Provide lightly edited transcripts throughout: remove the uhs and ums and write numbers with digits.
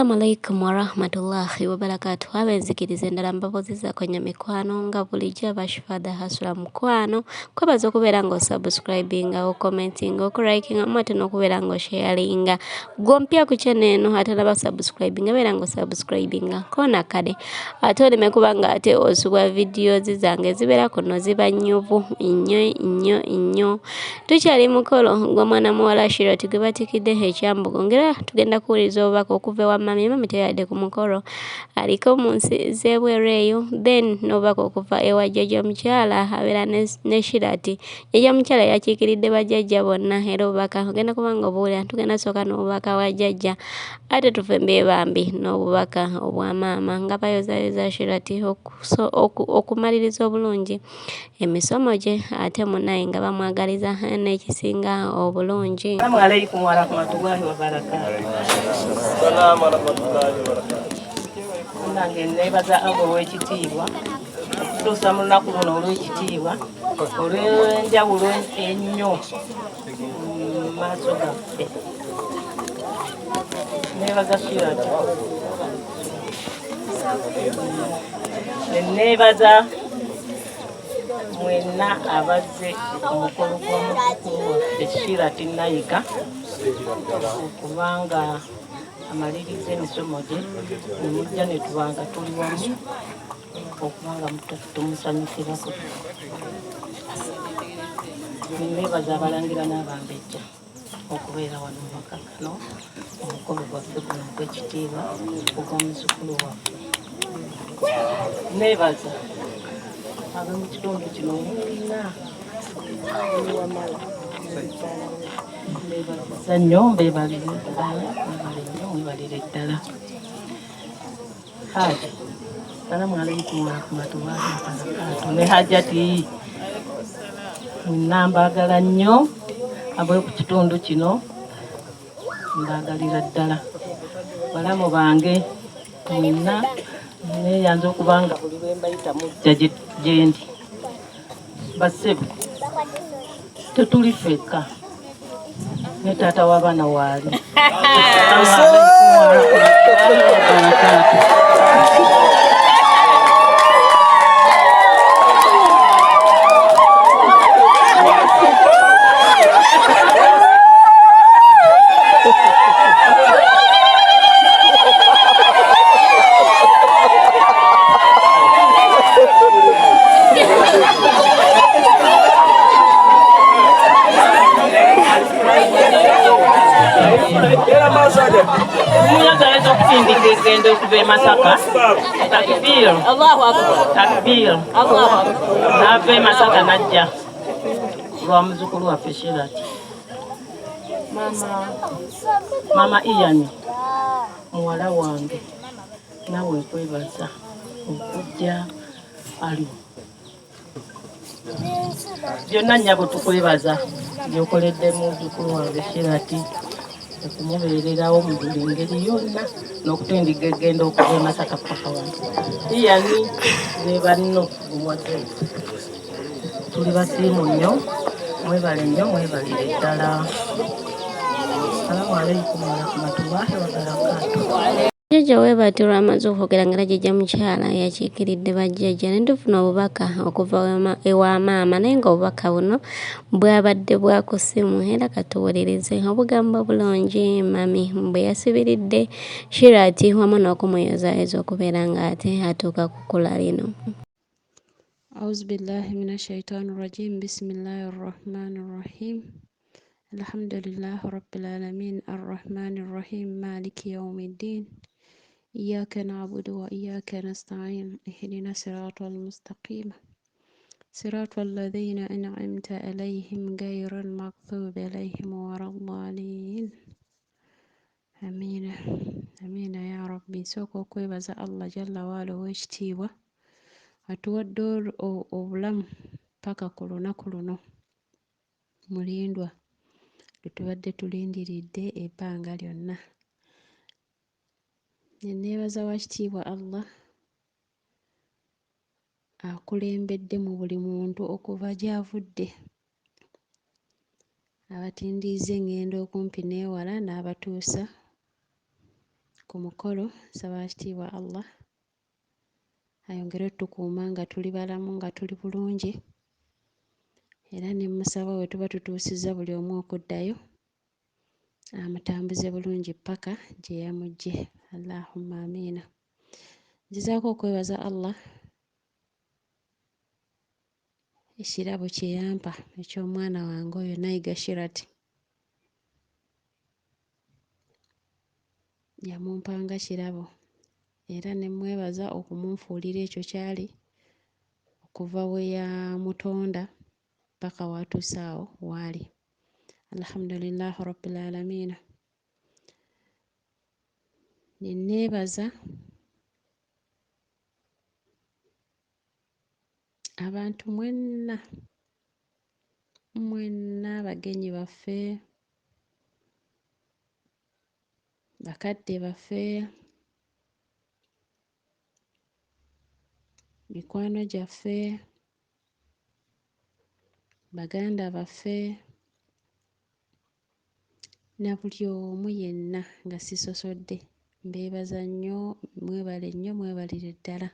Assalamu alaikum warahmatullahi wabarakatuh. Abenzikiriza endala mbabuuzizaako nnyo mikwano nga bulijjo abashifada hasula mukwano kwebaza okubeera ng'osubscribinga, okommentinga, okulikinga mu ate n'okubeera ng'osharinga. Gwe ompya ku channel eno ate naba subscribinga beera ng'osubscribinga koona kade ate oleme kuba nga ate osubwa videos zange ezibeera kuno ziba nnyuvu nnyo nnyo nnyo. Tukyali mukolo gw'omwana muwala Shirat gwe batikidde ekyambugo ng'era tugenda kuwuliriza obubaka okuva ewa mami. Mami teyadde ku mukolo aliko mu nsi z'ebweru eyo, then n'obubaka okuva ewa jjajja omukyala abeera ne Shirat. Jjajja mukyala yakiikiridde bajjajja bonna era obubaka ogenda kuba nga obuwulira. Tugenda sooka n'obubaka bwa jjajja ate tufembye bambi n'obubaka obwa maama nga bayozaayoza Shirat okumaliriza obulungi emisomo gye ate munaye nga bamwagaliza n'ekisinga obulungi. Assalamu alaikum warahmatullahi wabarakatuh. Assalamu warahmatullahi wabarakatuh. Nange neebaza Allah ow'ekitiibwa okutuusa mu lunaku luno olw'ekitiibwa olw'enjawulo ennyo mu maaso gaffe. Neebaza Shirat. Neebaza mwenna abazze ku mukolo gw'omuzzukulu waffe Shirat Nayiga okubanga amaliriza emisomo gye ne mujja ne tubanga tuli wamu okubanga tumusanyukirako. Neebaza abalangira n'abambejja okubeera wano mu maka gano omukolo gwaffe guno ogw'ekitiibwa ogw'omuzzukulu waffe. Neebaza ab'omu kitundu kino mwenna wamala mbeebaziza nnyo, mbeebalire ddala, mwebale nnyo, mwebalire ddala. Haji, salamu alaikum warahmatullahi wabarakatuh. Ne Hajati mwenna mbaagala nnyo ab'oku kitundu kino mbaagalira ddala. Balamu bange mwenna neeyanza okubanga buli lwe mbayita mujja gye ndi. Bassebo tetuli ffekka ne taata w'abaana waali. Assalamu alaikum warahmatullahi wabarakatuh. Muyagaleza okusindika egendo okuva e Masaka. Takbir. Takbir. N'ava e Masaka n'ajja lwa muzzukulu waffe Shirat. Mama Ian muwala wange naawe nkwebaza okujja aliwo. Byonna nnyabo tukwebaza by'okoledde muzzukulu wange Shirat okumubeererawo mu buli ngeri yonna n'okutindiga egendo okuva e Masaka paka wano. Ian ne banno omuwadde tuli basiimu nnyo, mwebale nnyo, mwebalire ddala. Assalamu alaikum warahmatullahi wabarakatuh. Jjajja weebati olwamaze okwogera nga era jjajja mukyala yakiikiridde bajjajja ne tufuna obubaka okuva ewa maama naye ng'obubaka buno bwabadde bwa ku ssimu era katuwulirize obugambo obulungi mami bwe yasibiridde Shirat wamu n'okumuyozaayoza okubeera ng'ate atuuka ku kkula lino. Auzu billahi mina shaitani rajim. Bismillahi rahmani rahim. Alhamdulillahi rabbil alamin arrahmani rahim maliki yaumiddin. Iyyaka na'budu wa iyyaka nasta'in. Ihdina siratal mustaqim. Siratal ladhina an'amta alayhim ghayril maghdubi alayhim waladdallin. Amiina amiina ya rabbi. Nsooka okwebaza Allah jalla waala ow'ekitiibwa atuwadde obulamu paka ku lunaku luno mulindwa lwe tubadde tulindiridde ebbanga lyonna. Ne neebaza Waakitiibwa Allah akulembedde mu buli muntu okuva gy'avudde, abatindigga eŋŋendo okumpi n'ewala n'abatuusa ku mukolo. Nsaba Wakitiibwa Allah ayongere ottukuuma nga tuli balamu nga tuli bulungi era ne mmusaba bwe tuba tutuusizza buli omu okuddayo amutambuze bulungi ppaka gye yamuggye. Allahumma amiina. Ngezaako okwebaza Allah ekirabo kye yampa eky'omwana wange oyo Nayiga Shirat. Yamumpa nga kirabo era ne mmwebaza okumunfuulira ekyo ky'ali okuva we yamutonda ppaka w'atuuse awo w'ali. Alhamdulillahi Rabbil Alamiina. Ne neebaza abantu mwenna, mwenna abagenyi baffe, bakadde baffe, mikwano gyaffe, baganda baffe na buli omu yenna nga sisosodde. Mbeebaza nnyo, mwebale nnyo mwebalire ddala.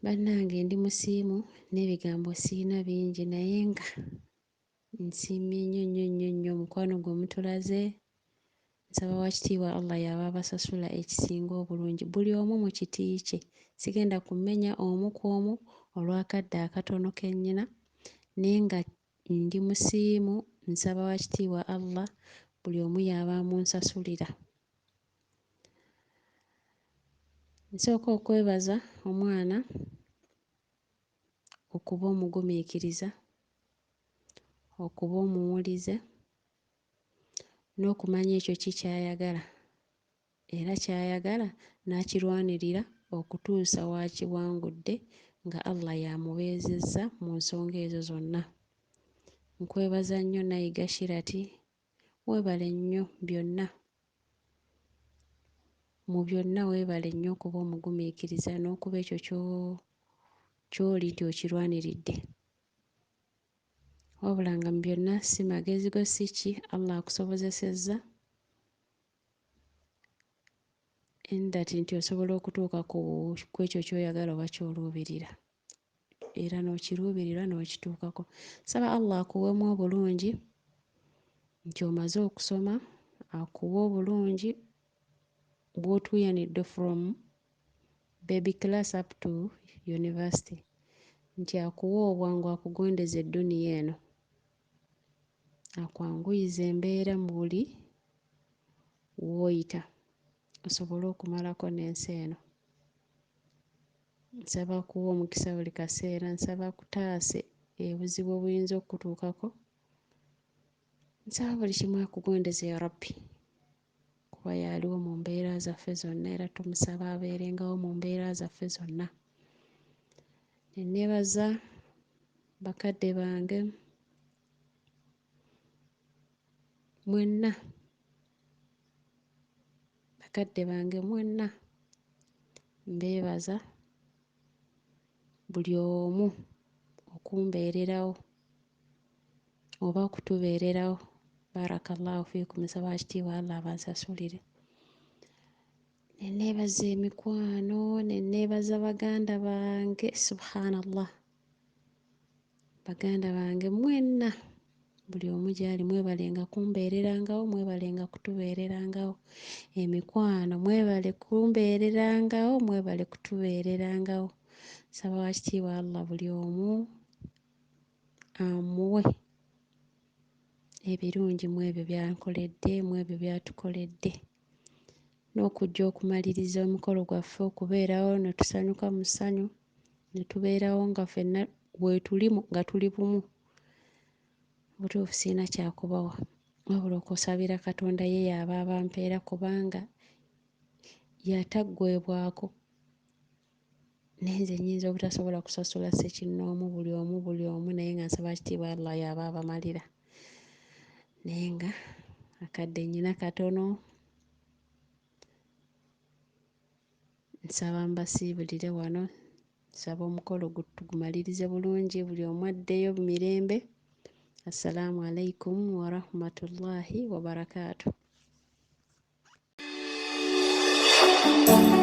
Bannange ndi musiimu n'ebigambo siyina bingi naye nga nsiimye nnyo nnyo nnyo nnyo omukwano gwe mutulaze. Nsaba Wakitiibwa Allah y'aba abasasula ekisinga obulungi buli omu mu kiti kye. Sigenda kumenya omu ku omu olw'akadde akatono ke nnyina naye nga ndi musiimu nsaba Wakitiibwa Allah buli omu y'aba amunsasulira. Nsooka okwebaza omwana okuba omugumiikiriza, okuba omuwulize n'okumanya ekyo ki ky'ayagala era ky'ayagala n'akirwanirira okutuusa w'akiwangudde nga Allah y'amubeezezza mu nsonga ezo zonna. Nkwebaza nnyo Nayiga Shirat, weebale nnyo byonna. Mu byonna weebale nnyo okuba omugumiikiriza n'okuba ekyo ky'oli nti okirwaniridde. Wabula nga mu byonna si magezi go si ki, Allah akusobozesezza in that nti osobola okutuuka ku ekyo ky'oyagala oba ky'oluubirira era n'okiruubirira n'okituukako. Nsaba Allah akuweemu obulungi nti omaze okusoma, akuwe obulungi bw'otuuyanidde from baby class up to university nti akuwe obwangu akugondeze edduniya eno, akwanguyize embeera mu buli w'oyita osobole okumalako n'ensi eno. Nsaba akuwe omukisa buli kaseera, nsaba akutaase obuzibu obuyinza okkutuukako, nsaba buli kimu akugondeze ya Rabbi kuba y'aliwo mu mbeera zaffe zonna era tumusaba abeerengawo mu mbeera zaffe zonna. Ne neebaza bakadde bange mwenna, bakadde bange mwenna mbeebaza buli omu okumbeererawo oba okutubeererawo. Barakallahu fiikum, nsaba Wakitiibwa Allah abansasulire. Ne neebaza emikwano, ne neebaza baganda bange, subhanallah, baganda bange mwenna buli omu gy'ali mwebalenga kumbeererangawo, mwebalenga kutubeererangawo. Emikwano mwebale kumbeererangawo, mwebale kutubeererangawo. Nsaba Wakitiibwa Allah buli omu amuwe ebirungi mu ebyo by'ankoledde, mu ebyo by'atukoledde n'okujja okumaliriza omukolo gwaffe okubeerawo ne tusanyuka mu ssanyu ne tubeerawo nga ffenna weetuli nga tuli bumu. Butuufu sirina kyakubawa wabula okusabira Katonda ye y'aba abampeera kubanga y'ataggweebwako. Naye nze nnyinza obutasobola kusasula ssekinnoomu buli omu buli omu naye nga nsaba Kitiibwa Allah y'aba abamalira. Naye nga akadde nnyina katono, nsaba mbasiibulire wano, nsaba omukolo tugumalirize bulungi buli omu addeyo mirembe. Assalaamu alaikum warahmatullahi wabarakaatuh. Thank you.